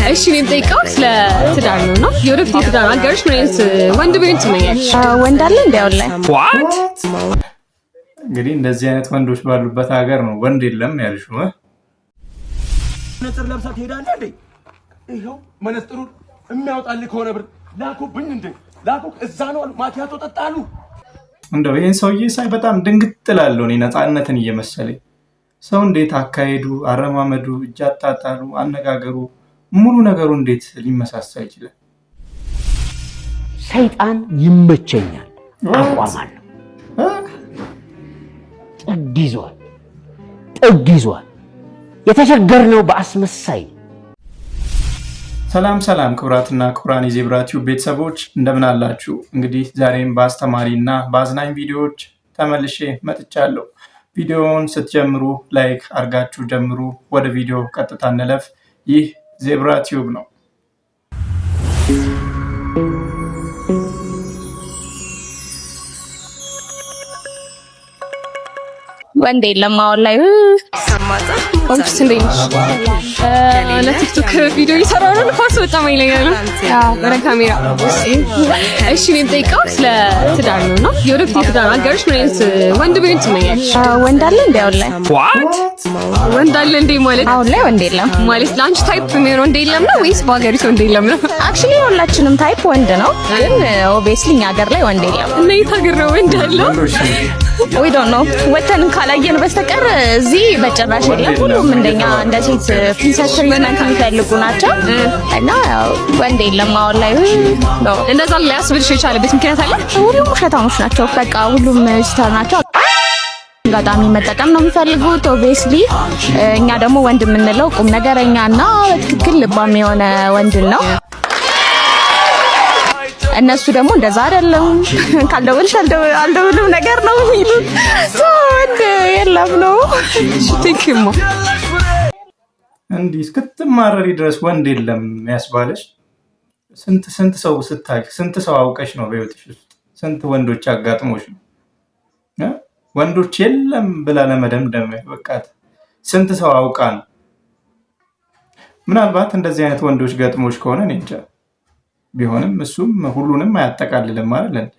እሺ፣ እኔ የምጠይቀው ስለ ትዳር ነው እና የወደፊት የትዳር አጋርሽ ምን አይነት ወንድ ቢሆን ትመኛለሽ? ወንድ አለ እንዲ አሁን ላይ? እንግዲህ እንደዚህ አይነት ወንዶች ባሉበት ሀገር ነው ወንድ የለም ያልሽው እ? መነጽር ለብሳ ትሄዳለህ እንዴ? ይኸው መነጽሩን የሚያወጣልህ ከሆነ ብር ላኩብኝ እንዴ ላኩ። እዛ ነው አሉ። ማኪያቶ ጠጣሉ። እንደው ይህን ሰውዬ ሳይ በጣም ድንግጥ እላለሁ። እኔ ነፃነትን እየመሰለኝ ሰው እንዴት አካሄዱ፣ አረማመዱ፣ እጅ አጣጣሉ፣ አነጋገሩ፣ ሙሉ ነገሩ እንዴት ሊመሳሰል ይችላል? ሰይጣን ይመቸኛል፣ አቋም አለው፣ ጥግ ይዟል፣ ጥግ ይዟል። የተቸገርነው በአስመሳይ ሰላም ሰላም፣ ክቡራትና ክቡራን የዜብራ ቲዩብ ቤተሰቦች እንደምን አላችሁ? እንግዲህ ዛሬም በአስተማሪ እና በአዝናኝ ቪዲዮዎች ተመልሼ መጥቻለሁ። ቪዲዮውን ስትጀምሩ like አድርጋችሁ ጀምሩ። ወደ ቪዲዮ ቀጥታ እንለፍ። ይህ ዜብራ ቲዩብ ነው። ወንድ የለም አሁን ላይ። አንቺስ እንዴት ነሽ? ለቲክቶክ ቪዲዮ እየሰራሁ ነው። ንፋስ በጣም ኃይለኛ ነው። ወደ ካሜራ። እሺ፣ እኔ የምጠይቀው ስለ ትዳር ነው እና የወደፊት የትዳር አጋርሽ ምን አይነት ወንድ ቢሆን ትመኛለሽ? ወንድ አለ እንዲ አሁን ላይ? ወንድ አለ እንዴ ማለት? አሁን ላይ ወንድ የለም። ማለት ለአንቺ type የሚሆን ወንድ የለም ነው ወይስ በሀገሪቱ ወንድ የለም ነው? Actually የሁላችንም type ወንድ ነው፣ ግን obviously እኛ ሀገር ላይ ወንድ የለም። እና የት ሀገር ነው ወንድ ያለው? ወንዶች We don't know፣ ወተን ካላየን በስተቀር እዚህ በጭራሽ የለም። ሁሉም እንደኛ እንደ ሴት princess treatment የሚፈልጉ ናቸው እና ያው ወንድ የለም አሁን ላይ ነው። እንደዛ ሊያስብልሽ የቻለበት ምክንያት አለ? ሁሉም ውሸታሞች ናቸው። በቃ ሁሉም cheater ናቸው። አጋጣሚ መጠቀም ነው የሚፈልጉት። Obviously እኛ ደግሞ ወንድ የምንለው ቁም ነገረኛ እና በትክክል ልባም የሆነ ወንድን ነው። እነሱ ደግሞ እንደዛ አይደለም። ካልደወልሽ አልደውልም ነገር ነው የሚሉት። So ወንድ የለም ነው። Thank you. እንዲህ እስክትማረሪ ድረስ ወንድ የለም ያስባለሽ ስንት ስንት ሰው ስታቂ፣ ስንት ሰው አውቀሽ ነው? በህይወትሽ ውስጥ ስንት ወንዶች አጋጥሞሽ ነው እ? ወንዶች የለም ብላ ለመደምደም በቃት ስንት ሰው አውቃ ነው? ምናልባት እንደዚህ አይነት ወንዶች ገጥሞሽ ከሆነ እኔ እንጃ። ቢሆንም እሱም ሁሉንም አያጠቃልልም አይደል እንዴ?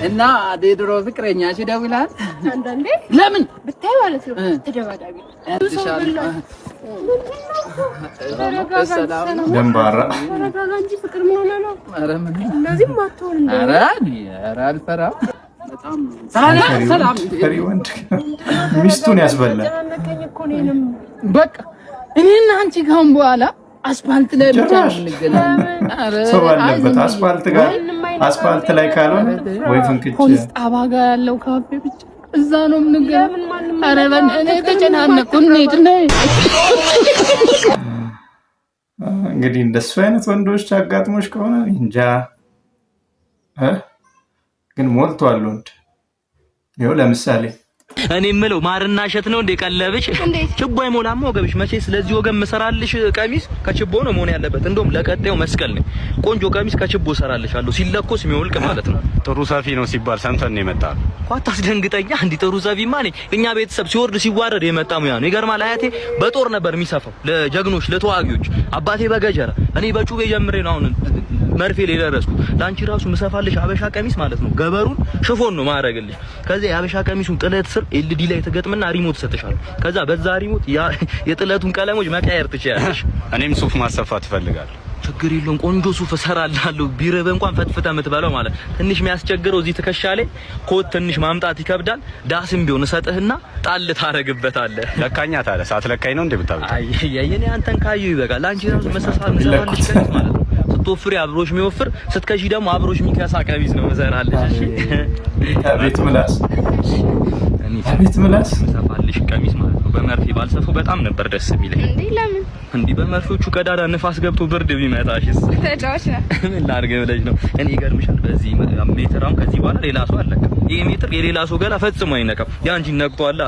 እና የድሮ ፍቅረኛሽ ይደውላል? አንዳንዴ። ለምን? ብታይ ማለት ነው ተደባዳቢ። ሰላም ነው? ደንባራ። ተረጋጋ እንጂ ፍቅር፣ ምን ሆነህ ነው? ኧረ ምን እንደዚህም አትሆን እንደ ኧረ እኔ ኧረ አልፈራም። በጣም ሰላም ሰላም። ፈሪ ወንድ ሚስቱን ያስበላል። ጨናነቀኝ እኮ እኔንም። በቃ እኔና አንቺ ካሁን በኋላ አስፋልት ላይ ብቻ ነው ጭራሽ። የምንገናኘው። ኧረ ሰው ባለበት አይ፣ አስፋልት ጋር፣ አስፋልት ላይ ካልሆነ ወይ ፍንክች። ፖሊስ ጣባ ጋር ያለው ካፌ ብቻ እዛ ነው የምንገናኘው። ኧረ በእናትህ እኔ ተጨናነቅኩ። እንሂድ ነይ። እንግዲህ እንደሱ አይነት ወንዶች አጋጥሞች ከሆነ እንጃ እ? ግን ሞልቷል ወንድ። ይኸው ለምሳሌ እኔ የምለው ማርና እሸት ነው እንደ ቀለብሽ? ችቦ አይሞላም ወገብሽ። መቼ ስለዚህ ወገብ ምሰራልሽ ቀሚስ ከችቦ ነው መሆን ያለበት። እንደውም ለቀጣዩ መስቀል ነው ቆንጆ ቀሚስ ከችቦ እሰራልሻለሁ፣ ሲለኮስ የሚወልቅ ማለት ነው። ጥሩ ሰፊ ነው ሲባል ሰምተን ነው የመጣ። እኮ አታስደንግጠኛ። እንዲህ ጥሩ ሰፊማ ነኝ። እኛ ቤተሰብ ሲወርድ ሲዋረድ የመጣ ሙያ ነው። ይገርማል። አያቴ በጦር ነበር የሚሰፋው ለጀግኖች ለተዋጊዎች፣ አባቴ በገጀራ፣ እኔ በጩቤ ጀምሬ ነው አሁን መርፌ ላይ ደረስኩት። ለአንቺ ራሱ ምሰፋልሽ አበሻ ቀሚስ ማለት ነው ገበሩን ሽፎን ነው ማረግልሽ። ከዛ የአበሻ ቀሚሱን ጥለት ስር LED ላይ ተገጥምና remote እሰጥሻለሁ። ከዛ በዛ remote የጥለቱን ቀለሞች መቀየር ትችያለሽ። እኔም ሱፍ ማሰፋት እፈልጋለሁ። ችግር የለውም። ቆንጆ ሱፍ እሰራልሃለሁ። ቢርብህ እንኳን ፈትፍተህ የምትበላው ማለት። ትንሽ የሚያስቸግረው እዚህ ትከሻ ላይ ኮት ትንሽ ማምጣት ይከብዳል። ዳስም ቢሆን እሰጥህና ጣል ታረግበታለህ። ለካኛ ታዲያ ሳትለካኝ ነው እንዴ ብታብታ? አይ አይ፣ እኔ አንተን ካየሁ ይበቃል። አንቺ ራሱ መሰፋ ምሰፋልሽ ቀሚስ ማለት ነው። ስትወፍሪ አብሮሽ የሚወፍር፣ ስትከሺ ደግሞ አብሮሽ የሚከሳ ቀሚስ ነው እሰራልሽ። እሺ? አቤት ምላስ፣ እኔ አቤት ምላስ። ምሰፋልሽ ቀሚስ ማለት ነው በመርፌ ባልሰፋው በጣም ነበር ደስ የሚለኝ። እንዴ ለምን? እንዲህ በመርፌዎቹ ቀዳዳ ንፋስ ገብቶ ብርድ ቢመጣሽስ? ተጫዋች ነህ። ምን ላድርግ ብለሽ ነው? እኔ ይገርምሻል፣ በዚህ ሜትር አሁን ከዚህ በኋላ ሌላ ሰው አልነካም። ይሄ ሜትር የሌላ ሰው ገላ ፈጽሞ አይነካም። የአንቺን ነቅቷላ።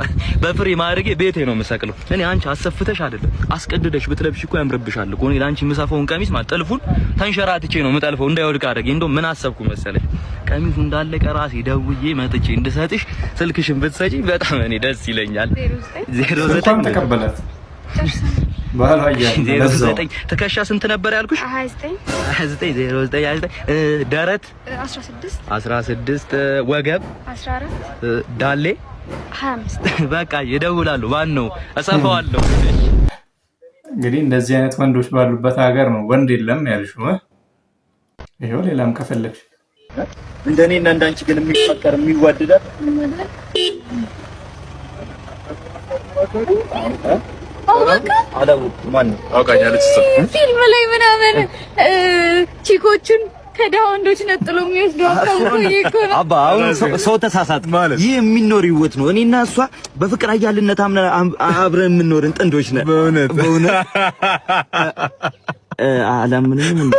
በፍሬ ማድረጌ ቤቴ ነው የምሰቅለው። እኔ አንቺ አሰፍተሽ አይደለም አስቀድደሽ ብትለብሽ እኮ ያምርብሻል እኮ። እኔ ለአንቺ የምሰፋውን ቀሚስ ማለት ጥልፉን ተንሸራትቼ ነው የምጠልፈው እንዳይወድቅ አድርጌ። እንደውም ምን አሰብኩ መሰለሽ? ቀሚሱ እንዳለቀ ራሴ ደውዬ መጥቼ እንድሰጥሽ ስልክሽን ብትሰጪ በጣም እኔ ደስ ይለኛል። 09 ስልኳን ተቀበላት። ባሏ እያለ ዜሮ ለዛው ዘጠኝ። ትከሻ ስንት ነበር ያልኩሽ? 29። 29፣ 09፣ 29። ደረት? 16። 16። ወገብ? 14። ዳሌ? 25። በቃ ይደውላሉ። ማን ነው? እጽፈዋለሁ። እንግዲህ እንደዚህ አይነት ወንዶች ባሉበት ሀገር ነው ወንድ የለም ያልሽው እ? ይኸው ሌላም ከፈለግሽ። እንደኔና እንዳንቺ ግን የሚፈቀር የሚዋደዳል? አላወኩም። ማን ነው? አውቃኛለች እሷ። ፊልም ላይ ምናምን chick ኦቹን ከድሃ ወንዶች ነጥሎ የሚወስዱ ሰውዬ እኮ ነው። አባ፣ አሁን ሰው ተሳሳት። ይህ የሚኖር ህይወት ነው። እኔና እሷ በፍቅር አያልነት አብረን የምንኖርን ጥንዶች ነን። በእውነት? በእውነት አላምንም እንዴ?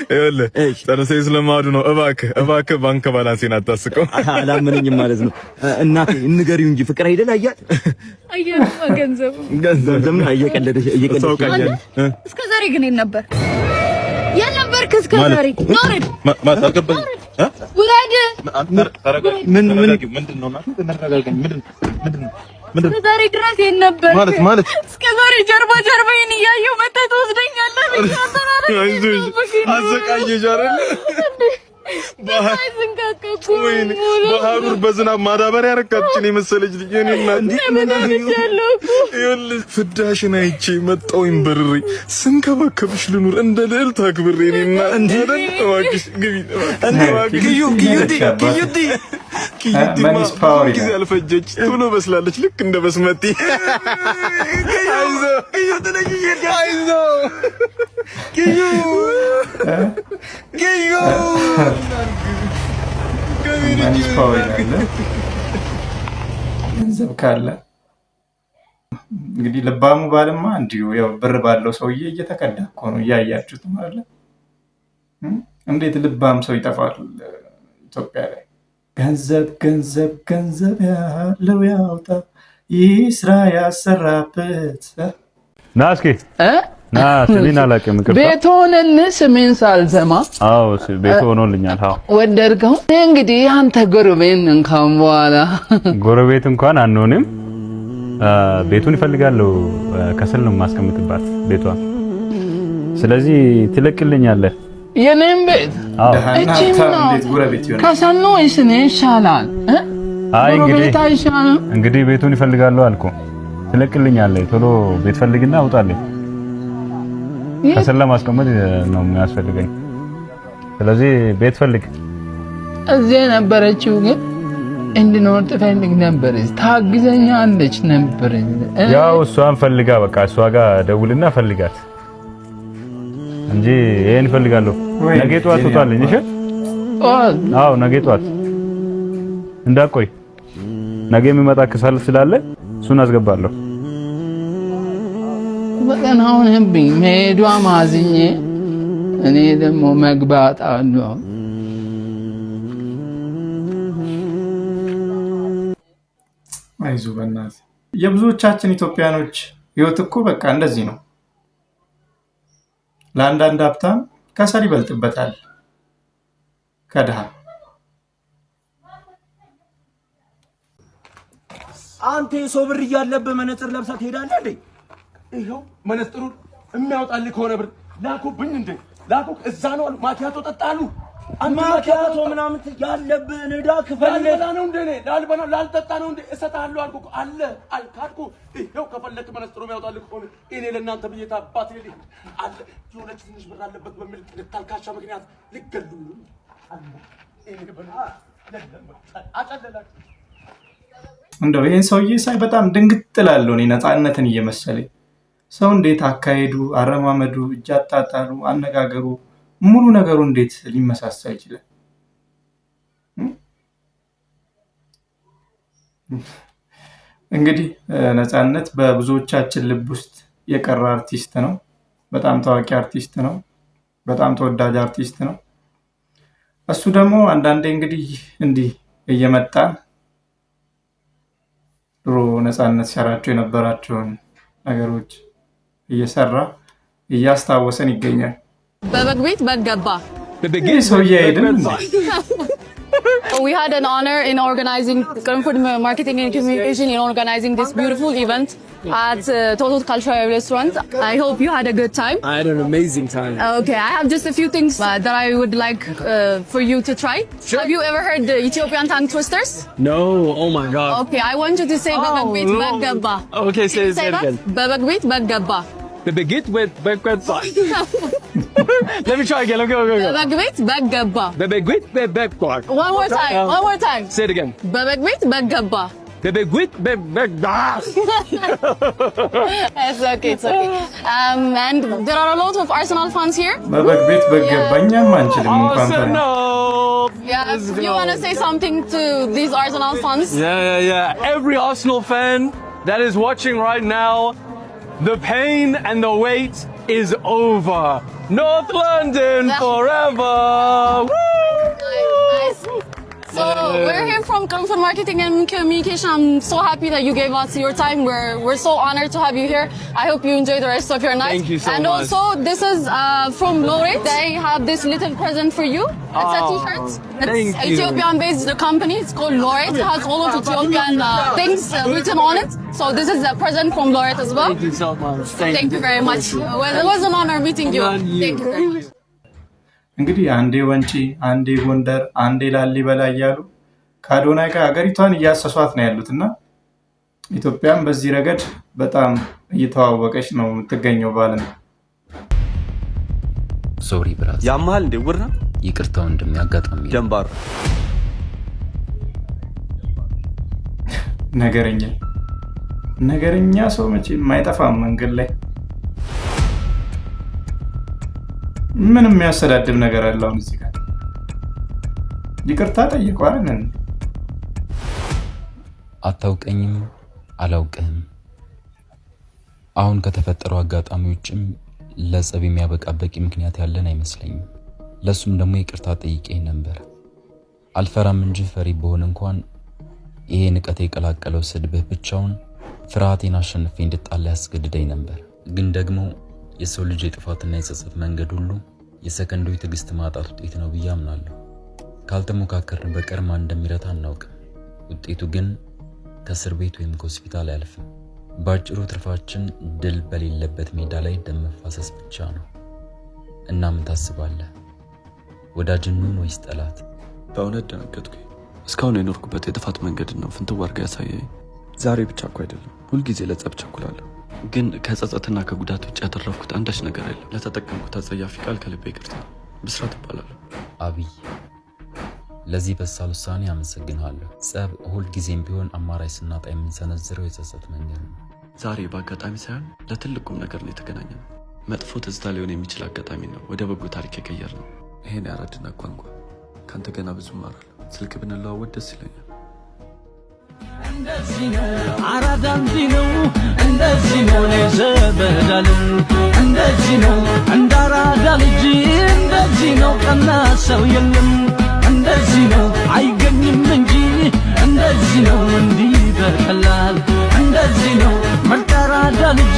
ይኸውልህ፣ ጥርሴ ስለማዱ ነው። እባክህ እባክህ ባንክ balance ኤን አታስቀው። አላምንኝም ማለት ነው። እናቴ እንገሪው እንጂ ፍቅር አይደል አያል? አየሩማ ገንዘቡ። ገንዘብ ነው። እየቀለደሽ እየቀለደሽ። ታውቃለህ። እስከ ዛሬ ግን የት ነበር? የት ነበርክ እስከ ዛሬ? ውረድ፣ ማለት አልገባኝም። ውረድ። ምን ምን? ምንድን ነው እናቴ? እንረጋጋኝ። ምንድን ምንድን ምንድን? እስከ ዛሬ ድረስ የት ነበርክ? ማለት ማለት? እስከ ዛሬ ጀርባ ጀርባዬን እያየሁ መተህ ትወስደኛለህ ብዬ አንተን አይደል? አይዞሽ፣ አሰቃየሽ አይደል? ወይኔ፣ በሀሩር በዝናብ ማዳበሪያ ያረካችን የመሰለች ልጅ የኔ እናት። ይኸውልሽ፣ ፍዳሽን አይቼ መጣሁኝ በርሬ፣ ስንከባከብሽ ልኑር እንደ ልዕልት አክብሬ የኔ እናት አይደል? እባክሽ ግቢ እባክሽ። ክዩ ክዩቲ ክዩቲ። ኪዩቲማ Money is power ጊዜ ይላል። አልፈጀች፣ ቶሎ በስላለች ልክ እንደ በስመቲ። አይዞህ ክዩ ትለኝ። አይዞህ ክዩ ክዩ። Money is power ይላል። ገንዘብ ካለ እንግዲህ ልባሙ ባልማ እንዲሁ ያው ብር ባለው ሰውዬ እየተከዳ እኮ ነው፣ እያያችሁት ማለት። እንዴት ልባም ሰው ይጠፋል ኢትዮጵያ ላይ? ገንዘብ ገንዘብ ገንዘብ ያለው ያውጣ ይስራ ያሰራበት። ና እስኪ ና። ስሜን አላውቅም፣ ይቅርታ። ቤት ሆነልህ ስሜን ሳልሰማ? አዎ፣ ቤት ሆኖልኛል። አዎ። ወደድከው? እኔ እንግዲህ አንተ ጎረቤት ነን ካሁን በኋላ። ጎረቤት እንኳን አንሆንም። ቤቱን ይፈልጋለሁ። ከሰል ነው የማስቀምጥባት ቤቷን። ስለዚህ ትለቅልኛለህ። የኔም ቤት? አዎ። ደሃና እቺ ሀብታም ነው እንዴት ጎረቤት ይሆናል? ከሰል ነው ወይስ እኔ ይሻላል እ? አይ እንግዲህ ጎረቤት አይሻልም? እንግዲህ ቤቱን ይፈልጋለሁ አልኩ። ትለቅልኛለህ። ቶሎ ቤት ፈልግና አውጣልኝ። ከሰል ለማስቀመጥ ነው የሚያስፈልገኝ። ስለዚህ ቤት ፈልግ። እዚህ የነበረችው ግን እንድኖር ትፈልግ ነበር። ታግዘኛለች ነበር። ያው እሷን ፈልጋ በቃ እሷ ጋር ደውልና ፈልጋት እንጂ ይሄን እፈልጋለሁ። ወይ ነገ ጠዋት የኔ ትወጣለኝ። እሺ? ጠዋት? አዎ፣ ነገ ጠዋት እንዳቆይ። ነገ የሚመጣ ከሰል ስላለ እሱን አስገባለሁ። በቀን ሆነብኝ መሄዷ ማዝኜ፣ እኔ ደግሞ መግባት አለው። አይዞህ በእናትህ። የብዙዎቻችን ኢትዮጵያኖች ህይወት እኮ በቃ እንደዚህ ነው። ለአንዳንድ ሀብታም ከሰል ይበልጥበታል ከድሃ። አንተ የሰው ብር እያለብህ መነጽር ለብሰህ ትሄዳለህ እንዴ? ይኸው መነጽሩን የሚያወጣልህ ከሆነ ብር ላኩብኝ እንዴ? ላኩ። እዛ ነው አሉ። ማኪያቶ ጠጣሉ። ማኪያቶ ምናምን ያለብህን ዕዳ ክፈል። ላልበላ ነው እንዴ? እኔ ላልበላ ላልጠጣ ነው እንዴ? እሰጥሃለሁ አልኩህ እኮ አለ አልካድኩ። ይኸው ከፈለክ መነጽሩ የሚያወጣልህ ከሆነ እኔ ለእናንተ ብዬ ታባት ልሂድ አለ። የሆነች ትንሽ ብር አለበት በሚል ታልካሻ ምክንያት ሊገሉኝ ነው አለ። እኔ በላ አጨለላችሁ። እንደው ይህን ሰውዬ ሳይ በጣም ድንግጥ እላለሁ። እኔ ነፃነትን እየመሰለኝ ሰው እንዴት አካሄዱ፣ አረማመዱ፣ እጅ አጣጣሉ፣ አነጋገሩ፣ ሙሉ ነገሩ እንዴት ሊመሳሰል ይችላል? እንግዲህ ነፃነት በብዙዎቻችን ልብ ውስጥ የቀረ አርቲስት ነው። በጣም ታዋቂ አርቲስት ነው። በጣም ተወዳጅ አርቲስት ነው። እሱ ደግሞ አንዳንዴ እንግዲህ እንዲህ እየመጣን ድሮ ነፃነት ሲሰራቸው የነበራቸውን ነገሮች እየሰራ እያስታወሰን ይገኛል። በበግ ቤት በግ ገባ። ይህ ሰውዬ አይሄድም እንዴ? We had an honor in organizing Qurunfud Marketing and Communication in organizing this beautiful event. at Totot Cultural Restaurant. I hope you had a good time. I had an amazing time. Okay, I have just a few things that I would like for you to try. Sure. Have you ever heard the Ethiopian tongue twisters? No, oh my God. Okay, I want you to say Oh, በበግ ቤት no. በግ ገባ. Okay, say, Say say it that? again. በበግ ቤት በግ ገባ. በበግ ቤት በግ ገባ. Let me try again. Okay, okay, okay. በበግ ቤት በግ ገባ. በበግ ቤት በግ ገባ. One more time. One more time. Say it again. በበግ ቤት በግ ገባ. በበግ ቤት በግ ገባ. It's okay, it's okay. And there are a lot of Arsenal fans here. በበግ ቤት በግ ገባ። እኛም አንችልም እንኳን ፈረንጅ። Arsenal! Yeah, Let's you go. want to say something to these Arsenal fans? Yeah. Every Arsenal fan that is watching right now, the pain and the wait is over. North London forever! Woo! Nice. So we're here from Comfort Marketing and Communication. I'm so happy that you gave us your time. We're so honored to have you here. I hope you enjoy the rest of your night. Thank you so And much. also, this is from Laureate. They have this little present for you. It's a Oh, T-shirt. It's thank you. Ethiopian-based company. It's called Laureate. It has all of Ethiopian things written on it. So this is a present from Laureate as well. Thank you so much. Thank you very much. Well, it was an honor meeting you. And you. Thank you very much. እንግዲህ አንዴ ወንጪ፣ አንዴ ጎንደር፣ አንዴ ላሊበላ እያሉ ከአዶናይ ጋር ሀገሪቷን እያሰሷት ነው ያሉት እና ኢትዮጵያም በዚህ ረገድ በጣም እየተዋወቀች ነው የምትገኘው በዓለም። Sorry brother። ያመሃል እንዴ? ውር ነው። ይቅርታ ወንድሜ፣ አጋጣሚ ነው። ደንባር። ነገረኛ ነገረኛ ሰው መቼም አይጠፋም መንገድ ላይ። ምን የሚያሰዳድብ ነገር አለ አሁን እዚህ ጋር? ይቅርታ ጠይቀው አይደል? አታውቀኝም፣ አላውቅህም። አሁን ከተፈጠረው አጋጣሚ ውጭም ለጸብ የሚያበቃ በቂ ምክንያት ያለን አይመስለኝም። ለሱም ደግሞ ይቅርታ ጠይቄ ነበር። አልፈራም እንጂ ፈሪ ብሆን እንኳን ይሄ ንቀት የቀላቀለው ስድብህ ብቻውን ፍርሃቴን አሸንፌ እንድጣላ ያስገድደኝ ነበር። ግን ደግሞ የሰው ልጅ የጥፋትና የጸጸት መንገድ ሁሉ የሰከንዶች ትዕግስት ማጣት ውጤት ነው ብዬ አምናለሁ። ካልተሞካከርን በቀር ማን እንደሚረታ አናውቅም። ውጤቱ ግን ከእስር ቤት ወይም ከሆስፒታል አያልፍም። በአጭሩ ትርፋችን ድል በሌለበት ሜዳ ላይ ደም መፋሰስ ብቻ ነው። እና ምን ታስባለህ? ወዳጅ እንሁን ወይስ ጠላት? በእውነት ደነገጥኩኝ። እስካሁን የኖርኩበት የጥፋት መንገድ ነው ፍንትው አድርጋ ያሳየኝ። ዛሬ ብቻ እኮ አይደለም፣ ሁልጊዜ ለጸብ ቸኩላለሁ። ግን ከጸጸትና ከጉዳት ውጭ ያተረፍኩት አንዳች ነገር የለም። ለተጠቀምኩት አጸያፊ ቃል ከልቤ ይቅርታ። ብስራት እባላለሁ። አብይ፣ ለዚህ በሳል ውሳኔ አመሰግንሃለሁ። ጸብ ሁልጊዜም ቢሆን አማራጭ ስናጣ የምንሰነዝረው የጸጸት መንገድ ነው። ዛሬ በአጋጣሚ ሳይሆን ለትልቅ ቁም ነገር ነው የተገናኘነው። መጥፎ ትዝታ ሊሆን የሚችል አጋጣሚ ነው ወደ በጎ ታሪክ የቀየርነው። ይሄን ያራድና ቋንቋ ከአንተ ገና ብዙ እማራለሁ። ስልክ ብንለዋወጥ ደስ ይለኛል። እንደዚህ ነው አራዳ፣ እንዲህ ነው፣ እንደዚህ ነው ዘበዳልም፣ እንደዚህ ነው እንደ አራዳ ልጅ፣ እንደዚህ ነው ቀና ሰው የለም፣ እንደዚህ ነው አይገኝም እንጂ፣ እንደዚህ ነው እንዲህ በቀላል፣ እንደዚህ ነው ምርጥ አራዳ ልጅ፣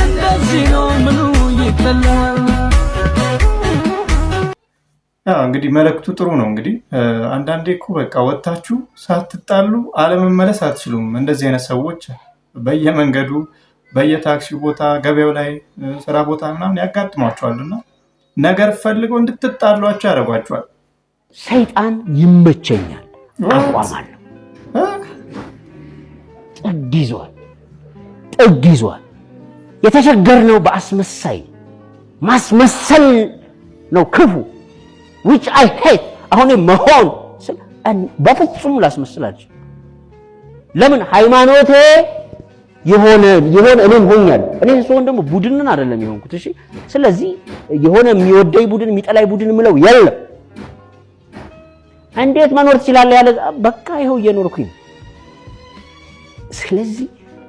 እንደዚህ ነው ምኑ ይጠላል። ያው እንግዲህ መልእክቱ ጥሩ ነው። እንግዲህ አንዳንዴ እኮ በቃ ወጥታችሁ ሳትጣሉ አለመመለስ አትችሉም። እንደዚህ አይነት ሰዎች በየመንገዱ፣ በየታክሲው ቦታ፣ ገበያው ላይ፣ ስራ ቦታ ምናምን ያጋጥሟቸዋል እና ነገር ፈልገው እንድትጣሏቸው ያደርጓቸዋል። ሰይጣን ይመቸኛል፣ አቋም አለው፣ ጥግ ይዟል፣ ጥግ ይዟል። የተቸገርነው በአስመሳይ ማስመሰል ነው ክፉ፣ which I hate። አሁን መሆን በፍጹም ላስመስል አልችልም። ለምን? ሃይማኖቴ የሆነ የሆነ እኔም ሆኛለሁ። እኔ ስሆን ደግሞ ቡድንን አይደለም የሆንኩት። እሺ፣ ስለዚህ የሆነ የሚወደኝ ቡድን የሚጠላኝ ቡድን ምለው የለም። እንዴት መኖር ትችላለህ? ያለ በቃ ይኸው እየኖርኩኝ ነው። ስለዚህ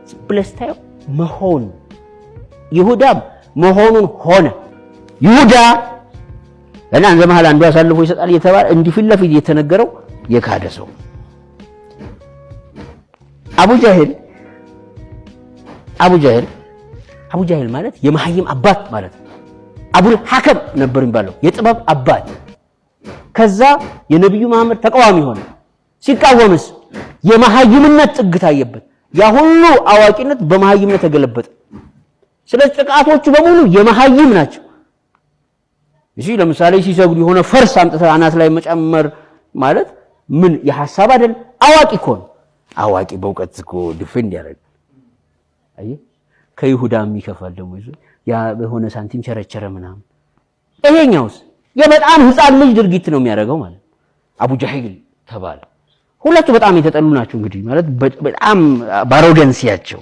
ዝም ብለህ ስታየው መሆን ይሁዳም መሆኑን ሆነ። ይሁዳ በእናንተ መሃል አንዱ አሳልፎ ይሰጣል እየተባለ እንዲህ ፊት ለፊት እየተነገረው የካደ ሰው አቡ ጃህል። አቡ ጃህል፣ አቡ ጃህል ማለት የመሐይም አባት ማለት ነው። አቡል ሐከም ነበር የሚባለው፣ የጥበብ አባት። ከዛ የነቢዩ መሐመድ ተቃዋሚ ሆነ። ሲቃወምስ የመሐይምነት ጥግ ታየበት። ያ ሁሉ አዋቂነት በመሀይምነት ተገለበጠ። ስለዚህ ጥቃቶቹ በሙሉ የመሀይም ናቸው። እሺ፣ ለምሳሌ ሲሰግዱ የሆነ ፈርስ አምጥተህ አናት ላይ መጨመር ማለት ምን የሐሳብ አይደል? አዋቂ እኮ ነው። አዋቂ በእውቀት እኮ defend ያደርጋል። አየህ፣ ከይሁዳም ይከፋል ደግሞ ይዞ ያ በሆነ ሳንቲም ቸረቸረ ምናምን። ይሄኛውስ የበጣም ህፃን ልጅ ድርጊት ነው የሚያደርገው ማለት ነው። አቡ ጃሂል ተባለ። ሁለቱ በጣም የተጠሉ ናቸው። እንግዲህ ማለት በጣም በ arrogance ያቸው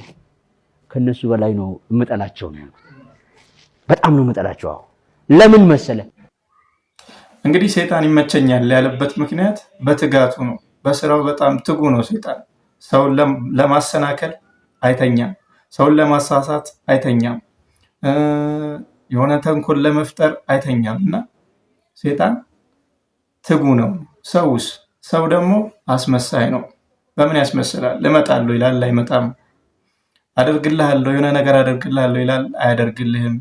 ከነሱ በላይ ነው የምጠላቸው ነው ያልኩት። በጣም ነው የምጠላቸው። አዎ፣ ለምን መሰለ? እንግዲህ ሰይጣን ይመቸኛል ያለበት ምክንያት በትጋቱ ነው። በስራው በጣም ትጉ ነው ሰይጣን። ሰውን ለማሰናከል አይተኛም። ሰውን ለማሳሳት አይተኛም። የሆነ ተንኮል ለመፍጠር አይተኛም እና ሰይጣን ትጉ ነው። ሰውስ? ሰው ደግሞ አስመሳይ ነው። በምን ያስመስላል? እመጣለሁ ይላል፣ አይመጣም። አደርግልሃለሁ፣ የሆነ ነገር አደርግልሃለሁ ይላል፣ አያደርግልህም።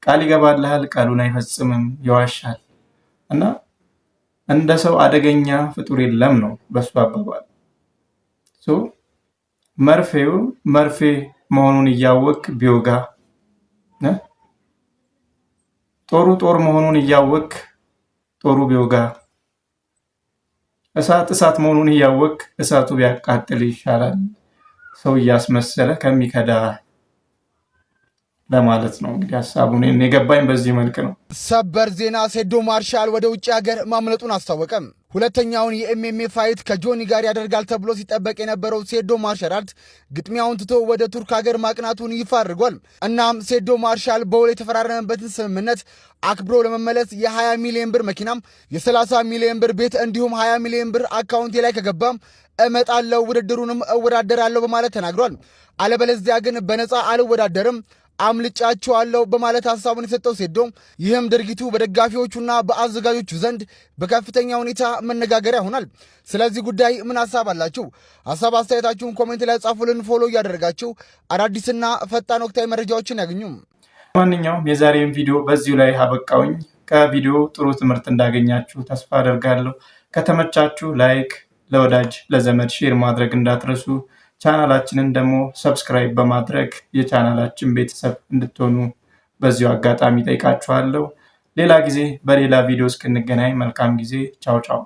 ቃል ይገባልሃል፣ ቃሉን አይፈጽምም፣ ይዋሻል። እና እንደ ሰው አደገኛ ፍጡር የለም ነው በሱ አባባል። መርፌው መርፌ መሆኑን እያወቅ ቢወጋ፣ ጦሩ ጦር መሆኑን እያወቅ ጦሩ ቢወጋ፣ እሳት እሳት መሆኑን እያወቅ እሳቱ ቢያቃጥል ይሻላል ሰው እያስመሰለ ከሚከዳ ለማለት ነው። እንግዲህ ሀሳቡን የገባኝ በዚህ መልክ ነው። ሰበር ዜና፣ ሴዶ ማርሻል ወደ ውጭ ሀገር ማምለጡን አስታወቀም። ሁለተኛውን የ MMA fight ከጆኒ ጋር ያደርጋል ተብሎ ሲጠበቅ የነበረው ሴዶ ማርሻል አርት ግጥሚያውን ትቶ ወደ ቱርክ ሀገር ማቅናቱን ይፋ አድርጓል። እናም ሴዶ ማርሻል በውል የተፈራረመበትን ስምምነት አክብሮ ለመመለስ የ20 ሚሊዮን ብር መኪናም፣ የ30 ሚሊዮን ብር ቤት እንዲሁም 20 ሚሊዮን ብር አካውንቴ ላይ ከገባም እመጣለሁ፣ ውድድሩንም እወዳደራለሁ በማለት ተናግሯል። አለበለዚያ ግን በነፃ አልወዳደርም፣ አምልጫቸዋለሁ በማለት ሀሳቡን የሰጠው ሴዶ ይህም ድርጊቱ በደጋፊዎቹና በአዘጋጆቹ ዘንድ በከፍተኛ ሁኔታ መነጋገሪያ ሆኗል። ስለዚህ ጉዳይ ምን ሀሳብ አላችሁ? ሀሳብ አስተያየታችሁን comment ላይ ጻፉልን። Follow እያደረጋችሁ አዳዲስና ፈጣን ወቅታዊ መረጃዎችን ያግኙ። ማንኛውም የዛሬውን ቪዲዮ በዚሁ ላይ አበቃውኝ። ከቪዲዮ ጥሩ ትምህርት እንዳገኛችሁ ተስፋ አደርጋለሁ። ከተመቻችሁ like፣ ለወዳጅ ለዘመድ share ማድረግ እንዳትረሱ። ቻናላችንን ደግሞ subscribe በማድረግ የቻናላችን ቤተሰብ እንድትሆኑ በዚሁ አጋጣሚ ጠይቃችኋለሁ። ሌላ ጊዜ በሌላ ቪዲዮ እስክንገናኝ መልካም ጊዜ። ቻው ቻው።